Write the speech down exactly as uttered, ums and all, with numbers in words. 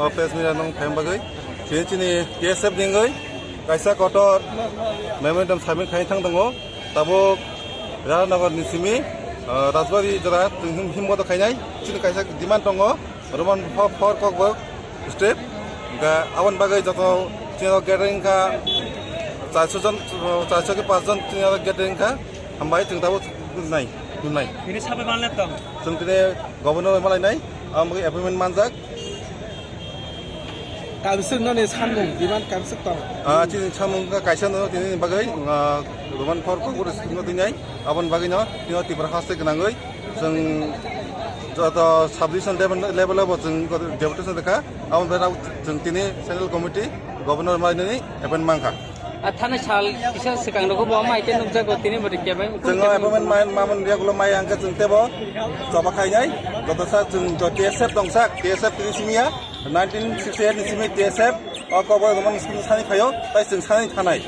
O press meet rok nung phaima bagwi chini, chini T S F ni wngwi kaisa kotor memorandum submit khai thang tongo. Tabuk Radhanagar ni simi, ah, Rajbari jora twi him, him bodo khainai chini kaisa demand tongo. Roman four, four Kokborok strip. Ga aboni bagwi joto chini gathering kha charso jon, charso ke panch jon chini gathering kha. Hambai chwng tabuk nai, nai. Ini sabai manle tong. Chwng tini governor malai nai, ang bagwi appointment manjak. Kamswk noni samung, demand kamswk tong. Ah, chini samung ka kaisa no tini bagwi, ah, Roman four Kokborok no tinai, aboni bagwi no, tini Tripura haste gwnangwi, chwng joto sub division level, level o bo chwng deputation dekha, aboni bagwi chwng tini central committee, governor malai nani appoint mankha. A thani sal kisa swkang rokbo bo mai khe nukjago, tini bo rikya bai. Chwng o appointment mai, mamon riya gulo mai ang khe chwng tebo choba khainai. Joto sa chwng jo T S F tong sak, T S F tini simiya, nineteen sixty eight ni simi T S F o Kokborok roman school sani phaio, tai chwng sani thanai.